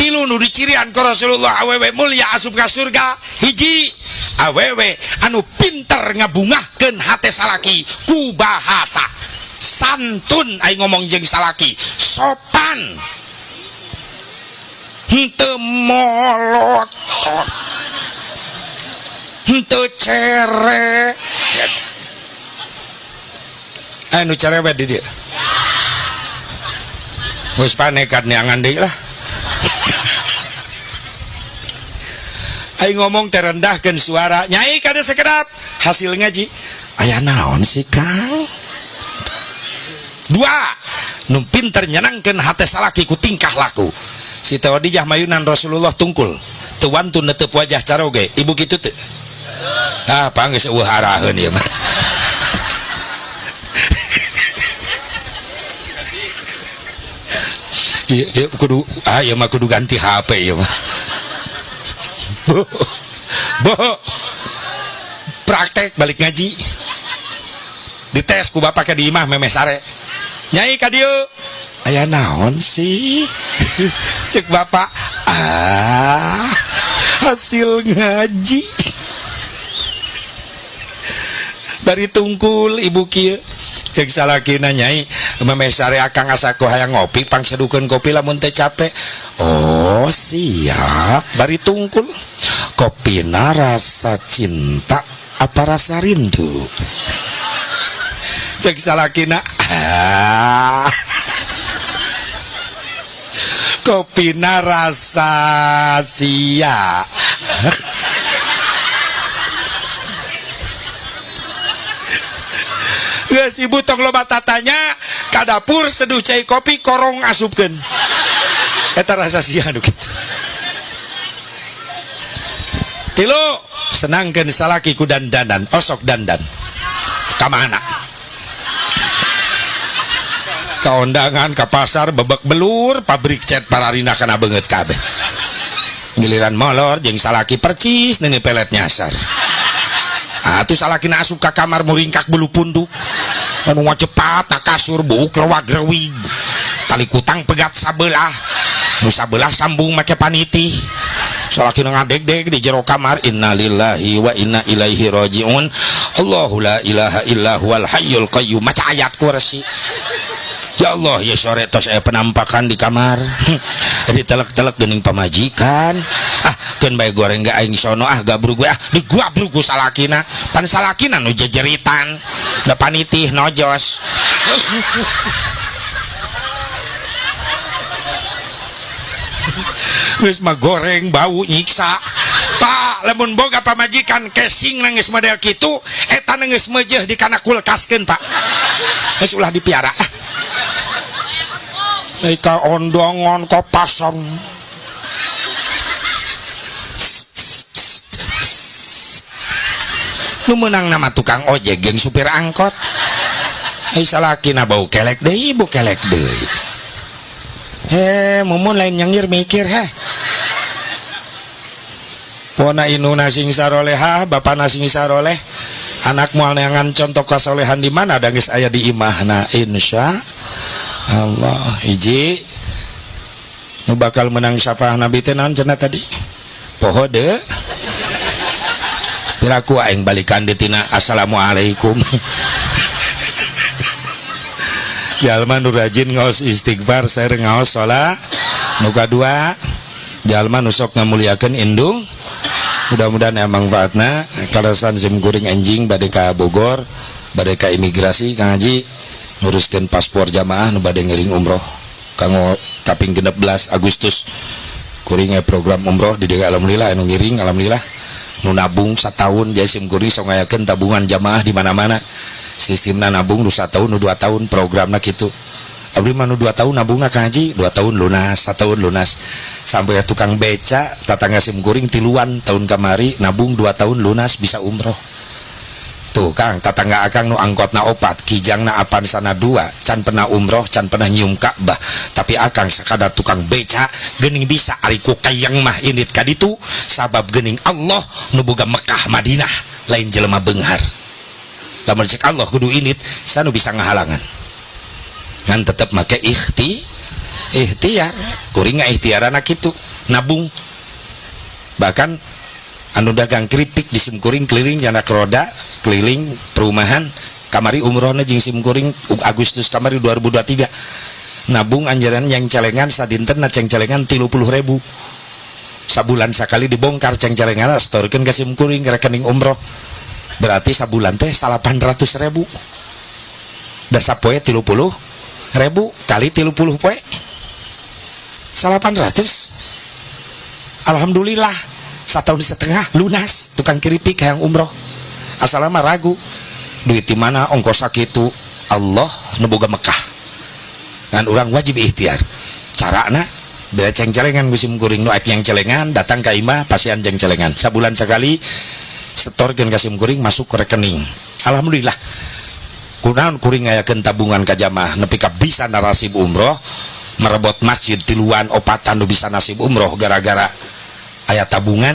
Tilu nu dicirian ku Rasulullah awewe mulia asup ka surga. Hiji, awewe anu pinter ngabungahkeun hate salaki ku bahasa santun. Ai ngomong jeung salaki sopan, henteu molotot, henteu cere. Anu cerewet di dieu geus panekat neangan deui lah. Ai ngomong terendahkeun suara. Nyai, kada sekedap hasil ngaji aya naon sih, Kang? Dua, nu pinter nyenangkeun hate salaki ku tingkah laku. Siti Khadijah mayunan Rasulullah tungkul, teu wantun netep wajah caroge. Ibu kitu teu? Ah, panggeus eueuh araheun ieu mah. Iya, iya, kudu, ah, ieu mah kudu ganti HP ieu mah. Bo, bo, praktek balik ngaji. Dites ku bapak ke di imah memeh sare. Nyai, ka dieu. Aya naon sih? Cek bapak, ah, hasil ngaji. Bari tungkul ibu kieu. Cek salakina, "Nyai, memeh sare akang asa ku hayang ngopi, pangsedukeun kopi lamun teu capek." "Oh, siap." Bari tungkul. "Kopina rasa cinta apa rasa rindu?" Cek salakina, "Ah, kopina rasa sia." Geus, ibu tong loba tatanya, ka dapur seduh cai kopi, korong asupkeun. Eta rasa sia nu kitu. Tilu, senangkeun salaki ku dandanan. Osok dandan. Ka mana? Ka ondangan, ka pasar, bebek belur, pabrik cat pararina kana beungeut kabeh. Giliran molor jeung salaki percis neuni pelet nyasar. Ah, tuh salakina asup ka kamar muringkak bulu punduk. Anu cepat na kasur buk rewag-rewig. Tali kutang pegat sabelah. Nu sabelah sambung make paniti. Salakina ngadeg-deg di jero kamar, innalillahi wa inna ilaihi rajiun. Allahu la ilaha illa huwal hayyul qayyum. Maca ayat kursi. Ya Allah, ya sore tos aya penampakan di kamar. Jadi telek-telek geuning pamajikan. Ah, keun bae goreng ge aing sono ah, gabrug we ah, diguabrug ku salakina. Pan salakina nu jejeritan. Da panitih nojos. Geus mah goreng bau nyiksa. Pak, lamun boga pamajikan casing nangis model kitu, eta geus meujeuh di kana kulkaskeun, Pak. Geus ulah dipiara lah. Ka ondongan ka pasar. Nu meunang nama tukang ojek jeung supir angkot. Ai salakina bau kelek deui, ibu kelek deui. He, mumun lain nyengir mikir heh. Pona indungna sing sarolehah, bapana sing saroleh, anak moal neangan contoh kasolehan di mana da geus aya di imahna, insya Allah. Hiji nu bakal menang syafaah Nabi teh naon cenah tadi? Poho deui. Piraku aing balikan di tina assalamualaikum. Jalma nu rajin ngaos istighfar sareng ngaos salat. Nu kadua, jalma nu sok ngamuliakeun indung. Mudah-mudahan aya manfaatna. Kalasan sim kuring enjing bade ka Bogor, bade ka imigrasi, Kang Haji, nguruskeun paspor jamaah nu bade ngiring umroh kanggo kaping 16 Agustus. Kuring program umroh di dieu, alhamdulillah anu ngiring, alhamdulillah nu nabung satahun. Jadi sim kuring sok ngayakeun tabungan jamaah di mana-mana. Sistemna nabung nu satahun, nu 2 tahun, programna kitu. Abdi mah nu 2 tahun nabungna, Kang Haji, 2 tahun lunas, 1 tahun lunas. Sampai tukang beca tatangga sim kuring tiluan tahun kamari nabung 2 tahun lunas bisa umroh. Tuh Kang, tatangga akang nu angkotna opat, kijangna Avanzana 2, can pernah umroh, can pernah nyium Ka'bah. Tapi akang sakadar tukang beca geuning bisa. Ari ku kayang mah indit ka ditu, sabab geuning Allah nu boga Mekah Madinah, lain jelema beunghar. Lamun cek Allah kudu indit, sanu bisa ngahalangan? Ngan tetep make ikhti. Ikhtiar. Kuring ikhtiaran kitu, nabung. Bahkan anu dagang keripik di simkuring keliling jana roda keliling perumahan, kamari umrohna jeung simkuring Agustus kamari 2023. Nabung anjuran yang celengan, sadinten na ceng celengan 30.000. Sabulan sekali dibongkar ceng celengan, setorkeun ke simkuring ke rekening umroh. Berarti sabulan teh 800.000. Da sapoe 30.000 kali 30 poe 800. Alhamdulillah, setahun setengah lunas. Tukang keripik yang umroh asal mah ragu, duit di mana, ongkos sakitu. Allah nu boga Mekah, kan orang wajib ikhtiar. Carana bela ceng celengan musim kuring. Nu yang celengan datang ke imah, pasihan ceng celengan. Sabulan sekali setorkeun ka kuring, masuk ke rekening. Alhamdulillah. Kunaon kuring ngayakeun tabungan ka jamaah nepi ka bisa narasib umroh, merebot masjid tiluan opatan nu bisa nasib umroh gara-gara aya tabungan.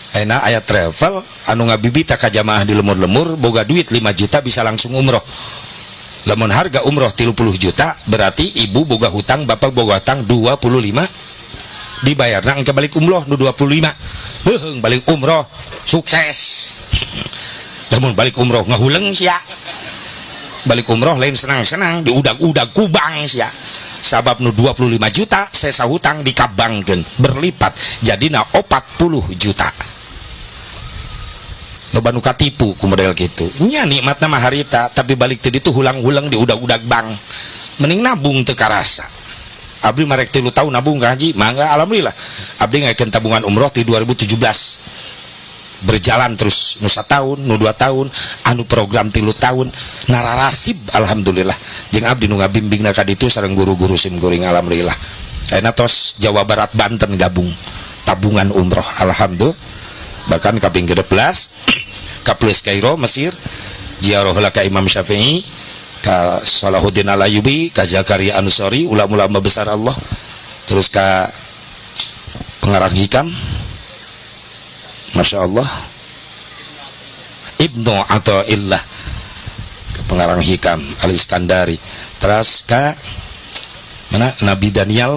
Enak aya travel anu ngabibita ka jamaah di lemur-lemur, boga duit 5 juta bisa langsung umroh. Lamun harga umroh 30 juta, berarti ibu boga hutang, bapak boga hutang 25, dibayar nang ke balik umroh nu 25. Heuh, balik umroh sukses. Lamun balik umroh ngahuleng sia, balik umroh lain senang-senang, diudag-udag kubang sia, sabab nu 25 juta sesa hutang dikabangkeun berlipat jadi na 40 juta. Loba nu katipu ku model gitu nya. Nikmatna mah harita, tapi balik tadi itu hulang-hulang, diudag-udag bank. Mending nabung teu karasa. Abdi marek 3 tahun nabung ka haji, mangga. Alhamdulillah, abdi ngakeun tabungan umroh di 2017, berjalan terus, nu tahun, nu 2 tahun, anu program 3 tahun nararasib. Alhamdulillah, jeung abdi nu ngabimbing ka ditu sareng guru-guru sim kuring. Alhamdulillah, ayeuna tos Jawa Barat, Banten gabung tabungan umroh. Alhamdulillah. Bahkan kaping 16 ka plus Kairo, Mesir, ziarah heula ka Imam Syafi'i, ka Salahuddin Al-Ayyubi, ka Zakaria Ansori, ulama-ulama besar Allah, terus ka pengarang Hikam, Masya Allah, Ibnu Athaillah, ke pengarang Hikam Al Iskandari, terus ka mana, Nabi Daniel,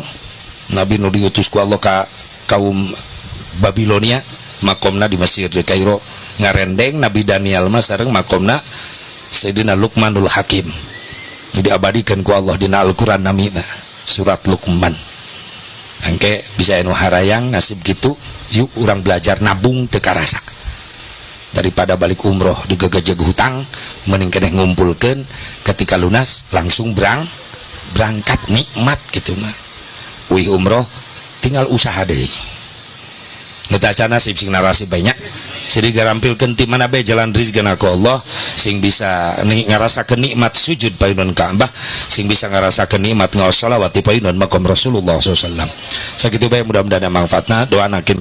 Nabi nu diutus ku Allah ka kaum Babilonia, makomna di Mesir, di Kairo. Ngarendeng Nabi Daniel mah sareng makomna Sayyidina Luqmanul Hakim, diabadikan ku Allah dina Al-Quran, namina surat Luqman. Engke bisa anu harayang nasib gitu, yuk urang belajar nabung teu karasa. Daripada balik umroh digegejeg hutang, mending keneh ngumpulkeun, ketika lunas langsung berangkat, nikmat gitu mah. Wih, umroh tinggal usaha deh. Nu tacan nasib sing narasi banyak, jadi garampilkeun ti mana bae jalan rizki ku Allah, sing bisa ngarasakeun nikmat sujud payunan Ka'bah, sing bisa ngarasakeun nikmat ngaos sholawat di payunan makom Rasulullah SAW. Sakitu bae, mudah-mudahan manfaatna. Doa nakin.